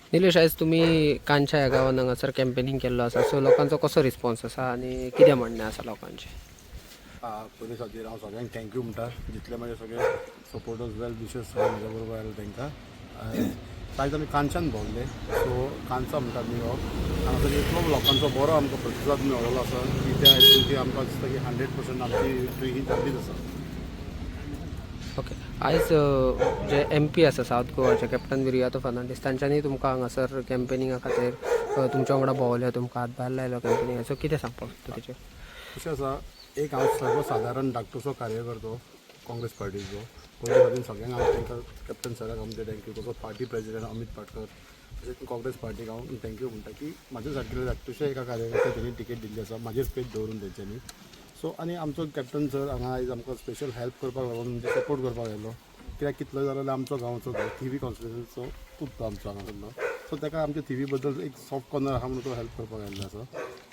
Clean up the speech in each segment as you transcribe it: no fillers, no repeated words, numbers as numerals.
निलेश, आयज तुमी कानशा ह्या गांवान हांगासर कॅम्पेनींग केल्लो आसा, सो लोकांचो कसो रिस्पॉन्स आसा आनी कितें म्हणणें आसा लोकांचें? पयलीं खातीर हांव सगळ्यांक thank you म्हणटा, जितले म्हाजे सगळे सपोर्टर्स, वेल विशर्स सगळे म्हज्या बरोबर आयले तांकां. आयज आमी कांचान भोंवले, सो कांचा म्हणटा आमी हो, हांगासर इतलो लोकांचो बरो आमकां प्रतिसाद मेळ्ळो आसा की त्या हितून की आमकां दिसता की 100% आमची विक्ट्री ही जाल्लीच आसा. ओके, आयज जे एमपी आसा सावथ गोवाचे, कॅप्टन विरियातो फर्नांडीस, तांच्यांनी तुमकां हांगासर कॅम्पेनिंगा खातीर तुमच्या वांगडा भोंवले, तुमकां हातभार लायलो कॅम्पेनिंगा, सो कितें सांगपाक सोदता तेचेर? कशें आसा, एक हांव सर्वसादारण धाकटुसो कार्यकर्तो काँग्रेस पार्टीचो. पयलीं खातीर सगळ्यांक हांव तांकां, कॅप्टन सराक आमचे thank you, तसोच पार्टी प्रेजिडंट अमीत पाटकर, तशेंच काँग्रेस पार्टीक हांव thank you म्हणटा की म्हाज्या सारकिल्ल्या धाकटुशा एका कार्यकर्त्याक तेणी टिकेट दिल्ली आसा, म्हाजेर फेथ दवरून तेंच्यांनी. सो आनी आमचो कॅप्टन सर हांगा आयज आमकां स्पेशल हेल्प करपाक लागून, म्हणजे सपोर्ट करपाक आयलो, कित्याक कितलो जाल्यार आमचो गांवचो तो थिवी कॉन्स्टिट्युन्सीचो पूत तो आमचो हांगासरलो. सो ताका आमच्या थिवी बद्दल एक सॉफ्ट कॉर्नर आहा म्हणून तो हेल्प करपाक आयिल्लो आसा.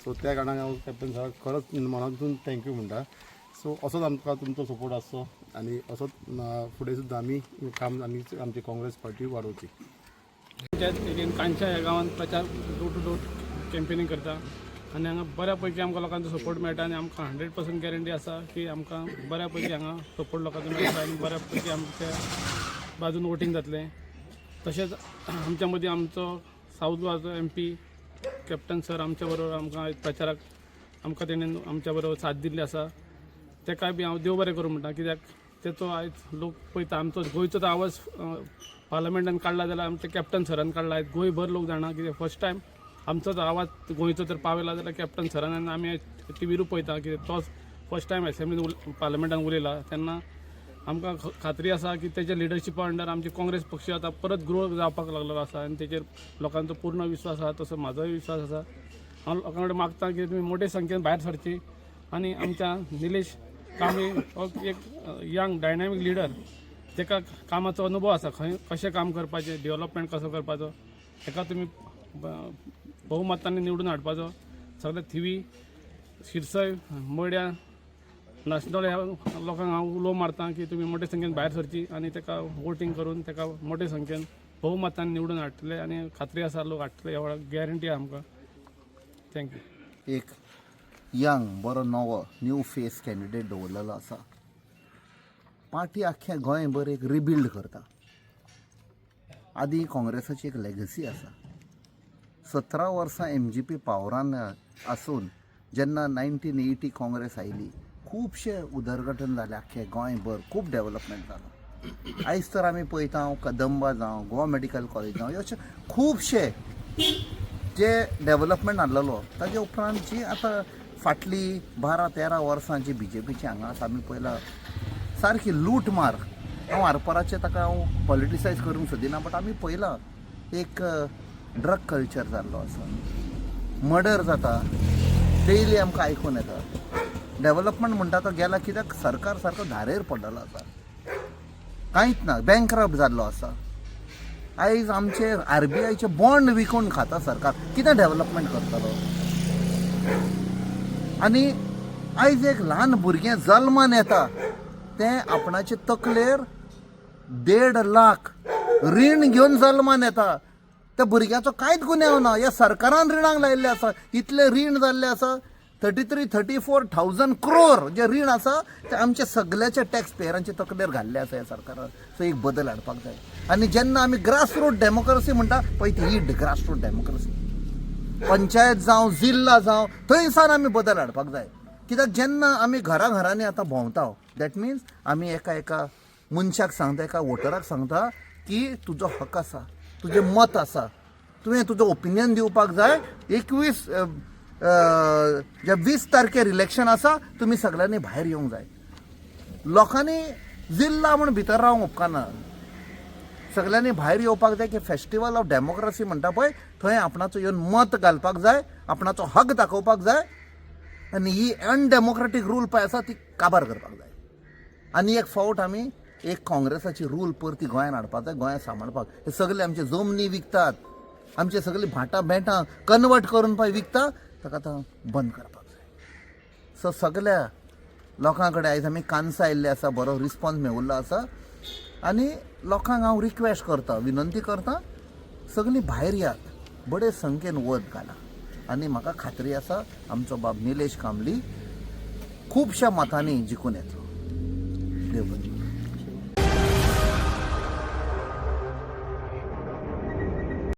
सो त्या कारणान हांव कॅप्टन सराक खरोच मनातून thank you म्हणटा. सो असोच आमकां तुमचो सपोर्ट आसचो आनी असोच फुडें सुद्दां आमी काम आनी आमची काँग्रेस पार्टी वाडोवची. पंचायत एरियेन कांच्या ह्या गांवांत प्रचार, डोर टू डोर कॅम्पेनींग करता आनी हांगा बऱ्या पैकी आमकां लोकांचो सपोर्ट मेळटा आनी आमकां 100% गॅरंटी आसा की आमकां बऱ्या पैकी हांगा सपोर्ट लोकांचो मेळटा आनी बऱ्या पैकी आमच्या बाजून वोटींग जातलें. तशेंच आमच्या मदीं आमचो सावथ गोवाचो एमपी कॅप्टन सर आमच्या बरोबर आमकां आयज प्रचाराक आमकां तेणेन आमच्या बरोबर साथ दिल्ली आसा. तेकाय बी हांव देव बरें करूं म्हणटा, कित्याक तेचो आयज लोक पळयता. आमचो गोंयचो तो आवाज पार्लमेंटान काडला जाल्यार आमच्या कॅप्टन सरान काडला. आयज गोंयभर लोक जाणा कित्याक फर्स्ट टायम आमचो जो आवाज गोंयचो तर पावयला जाल्यार कॅप्टन सरान. आनी आमी टिवीरू पळयता की तोच फर्स्ट टायम एसेंब्लीन, पार्लमेंटान उलयला तेन्ना आमकां खात्री आसा की तेच्या लिडरशिपा अंडर आमची काँग्रेस पक्ष आतां परत ग्रो जावपाक लागलेलो आसा आनी तेचेर लोकांचो पूर्ण विस्वास आसा, तसो म्हाजोय विस्वास आसा. हांव लोकां कडेन मागता की तुमी मोठे संख्येन भायर सरची आनी आमच्या निलेश कांबळी हो एक यंग डायनॅमीक लिडर, ताका कामाचो अनुभव आसा, खंय कशें काम करपाचें, डेव्हलपमेंट कसो करपाचो, ताका तुमी बहुमतांनी निवडून हाडपाचो. सगळे थिवी, शिरसय, मड्या, नाशनोळे ह्या लोकांक हांव उलो मारता की तुमी मोठे संख्येन भायर सरची आनी ताका वोटींग करून ताका मोठे संख्येन बहुमतान निवडून हाडटले आनी खात्री आसा लोक हाडटले, ह्या गॅरंटी आहा आमकां. Thank you. एक यंग, बरो नवो न्यू फेस कॅन्डिडेट दवरलेलो आसा. पार्टी आख्ख्या गोंयभर एक रिबिल्ड करता. आदी काँग्रेसाची एक लेगसी आसा. 17 वर्सां एमजीपी पावरान आसून जेन्ना 1980 काँग्रेस आयली, खुबशे उदरगतन जालें, आख्खें गोंयभर खूब डेवलपमेंट जालो. आयज तर आमी पळयता, कदंबा जावं, गोवा मेडिकल कॉलेज जावं, अशे खुबशे जे डेवलपमेंट आहलेलो. ताजे उपरांत जी आतां फाटली 12-13 वर्सां जी बीजेपीची हांगा आसा, आमी पळयला सारकी लूट मार. हांव आरपाराचें ताका हांव पॉलिटिसायज करूंक सोदिना, बट आमी पळयलां एक ड्रग कल्चर जाल्लो आसा, मर्डर जाता डेली आमकां आयकून येता. डेवलपमेंट म्हणटा तो गेला, कित्याक सरकार सारको धारेर पडलेलो आसा, कांयच ना, बँकरप्ट जाल्लो आसा. आयज आमचे आरबीआयचे बॉन्ड विकून खाता सरकार. कितें डेवलपमेंट करतलो? आनी आयज एक ल्हान भुरगें जल्मान येता तें आपणाचे तकलेर 1.5 लाख रीण घेवन जल्मान येता. त्या भुरग्याचो कांयच गुन्यांव ना. ह्या सरकारान रिणाक लायिल्लें आसा. इतलें रीण जाल्लें आसा, 33-34 thousand crore जे रीण आसा ते आमच्या सगल्याच्या टॅक्स पेयरांच्या तकलेर घाल्ले आसा ह्या सरकारान. सो एक बदल हाडपाक जाय. आनी जेन्ना आमी ग्रास रूट डेमोक्रेसी म्हणटा पळय, ती ही ग्रास रूट डेमोक्रेसी, पंचायत जावं, जिल्ला जावं, थंयसान आमी बदल हाडपाक जाय. कित्याक जेन्ना आमी घरा घरांनी आतां भोंवता, that means आमी एका एका मनशाक सांगता, एका वोटराक सांगता की तुजो हक आसा, तुजें मत आसा, तुवें तुजो ओपिनियन दिवपाक जाय. 21 जे 20 तारखेर इलेक्शन आसा, तुमी सगळ्यांनी भायर येवंक जाय. लोकांनी जिल्ला म्हूण भितर रावंक उपकारना, सगळ्यांनी भायर येवपाक जाय की फेस्टिवल ऑफ डेमोक्रेसी म्हणटा पळय, थंय आपणाचो येवन मत घालपाक जाय, आपणाचो हक दाखोवपाक जाय आनी ही अनडेमोक्रेटीक रूल पळय आसा ती काबार करपाक जाय. आनी एक फावट आमी एक काँग्रेसाची रूल परती गोंयांत हाडपाक जाय. गोंयांत सांबाळपाक हे सगळे आमचे जमनी विकतात, आमचे सगळीं भाटां बेटां कन्वर्ट करून पळय विकता, ताका आतां बंद करपाक जाय. सो सगल्या लोकां कडेन आयज आमी कानसा आयिल्ले आसा, बरो रिस्पॉन्स मेळिल्लो आसा आनी लोकांक हांव रिक्वेस्ट करता, विनंती करता. सगळीं भायर यात, बडे संख्येन वत घाला आनी म्हाका खात्री आसा आमचो बाब निलेश कामली खुबश्या मतांनी जिखून येतलो. देव बरें.